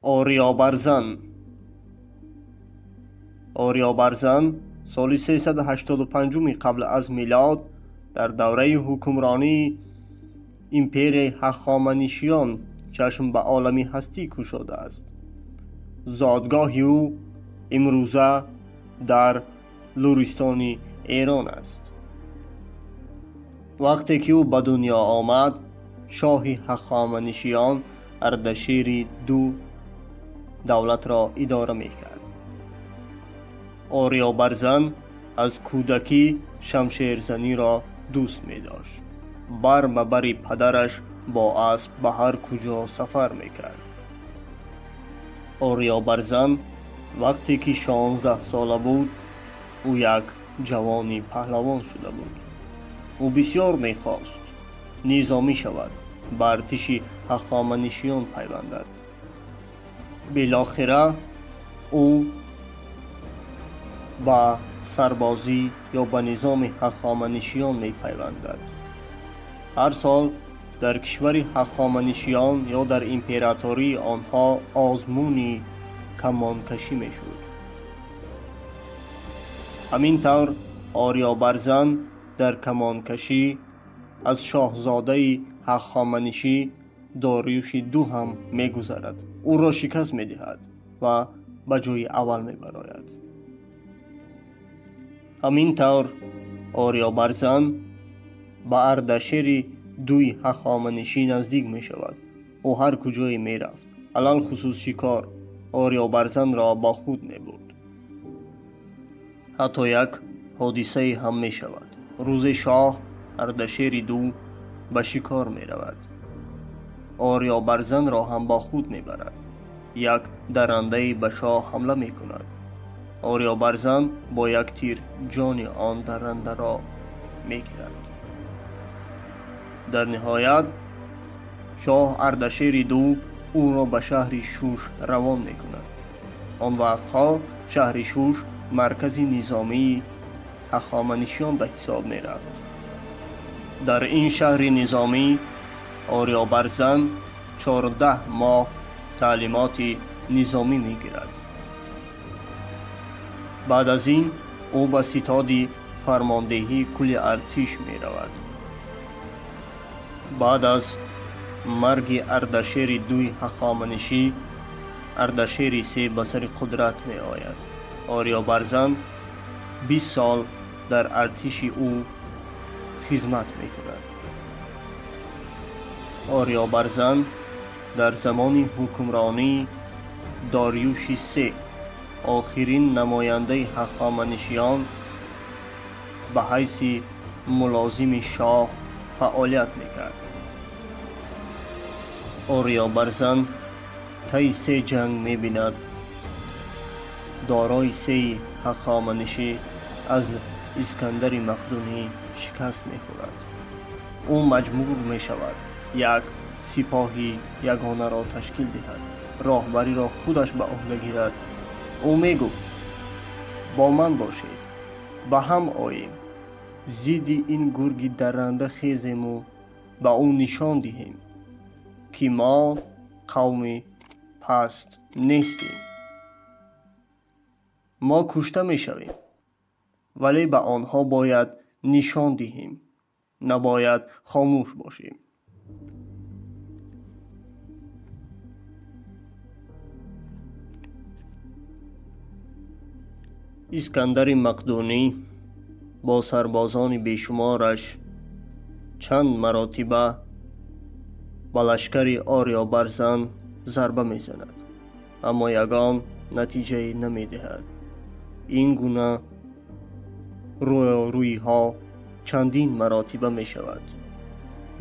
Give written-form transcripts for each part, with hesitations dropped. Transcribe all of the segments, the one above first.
Ориёбарзан. Ориёбарзан соли 385 қабл аз милод дар давраи ҳукмронии империяи Ҳахоманишиён чашм ба олами ҳастӣ кушодааст. Зодгоҳи ӯ имрӯза дар Луристони Эрон аст. Вақте ки ӯ ба дунё омад, шоҳи Ҳахоманишиён Ардашири ду давлатро идора мекард. Ориёбарзан аз кӯдакӣ шамшерзаниро дӯст медошт. Бар ба бари падараш бо асп ба ҳар куҷо сафар мекард. Ориёбарзан вақте ки 16 сола буд, ӯ як ҷавони паҳлавон шуда буд. Ӯ бисёр мехост низомӣ шавад, ба артиши Ҳахоманишиён пайвандад. Билохира ӯ ба сарбозӣ ё ба низоми Ҳахоманишиён мепайвандад. Ҳар сол дар кишвари Ҳахоманишиён ё дар императории онҳо озмуни камонкашӣ мешуд. Ҳамин тавр, Ориёбарзан дар камонкашӣ аз шоҳзодаи ҳахоманишӣ Дориюши ду ҳам мегузарад, ӯро шикаст медиҳад ва ба ҷои аввал мебарояд. Ҳамин тавр, Ориёбарзан ба Ардашери дуи ҳахоманишӣ наздик мешавад. Ӯ ҳар куҷое мерафт, алалхусус шикор, Ориёбарзанро бо худ мебурд. Ҳатто як ҳодисае ҳам мешавад. Рӯзе шоҳ Ардашери ду ба шикор меравад, Ориёбарзанро ҳам бо худ мебарад. Як даррандае ба шоҳ ҳамла мекунад. Ориёбарзан бо як тир ҷони он даррандаро мегирад. Дар ниҳоят шоҳ Ардашери ду ӯро ба шаҳри Шуш равон мекунад. Он вақтҳо шаҳри Шуш маркази низомии Ҳахоманишиён ба ҳисоб мерафт. Дар ин шаҳри низомӣ Ориёбарзан 14 моҳ таълимоти низомӣ мегирад. Баъд аз ин ӯ ба ситоди фармондеҳии кулли артиш меравад. Баъд аз марги Ардашери дуи ҳахоманишӣ, Ардашери се ба сари қудрат меояд. Ориёбарзан 20 сол дар артиши ӯ хизмат мекунад. Ориёбарзан дар замони ҳукмронии Дориюши се, охирин намояндаи ҳахоманишиён, ба ҳайси мулозими шоҳ фаъолият мекард. Ориёбарзан таи се ҷанг мебинад. Дорои сеи ҳахоманишӣ аз Искандари Мақдунӣ шикаст мехӯрад. Ӯ маҷбур мешавад як сипоҳи ягонаро ташкил диҳад, роҳбариро худаш ба ӯҳда гирад. Ӯ мегуфт: «Бо ман бошед, ба ҳам оем, зидди ин гурги дарранда хезему ба ӯ нишон диҳем, ки мо қавми паст нестем. Мо кушта мешавем, вале ба онҳо бояд нишон диҳем, набояд хомӯш бошем». Искандари Мақдунӣ бо сарбозони бешумораш чанд маротиба ба лашкари Ориёбарзан зарба мезанад, аммо ягон натиҷае намедиҳад. Ин гуна рӯёрӯиҳо чандин маротиба мешавад.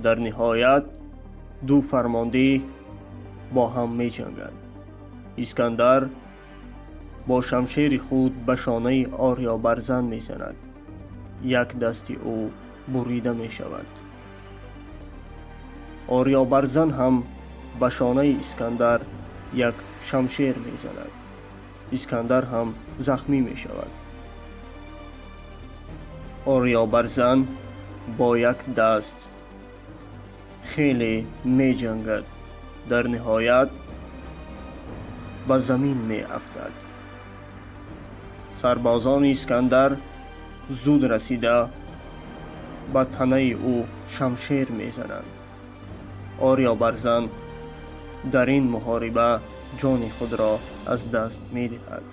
Дар ниҳоят ду фармондеҳ бо ҳам меҷанганд. Искандар бо шамшери худ ба шонаи Ориёбарзан мезанад, як дасти ӯ бурида мешавад. Ориёбарзан ҳам ба шонаи Искандар як шамшер мезанад, Искандар ҳам захмӣ мешавад. Ориёбарзан бо як даст хеле меҷангад. Дар ниҳоят ба замин меафтад. Сарбозони Искандар зуд расида, ба танаи ӯ шамшер мезананд. Ориёбарзан дар ин муҳориба ҷони худро аз даст медиҳад.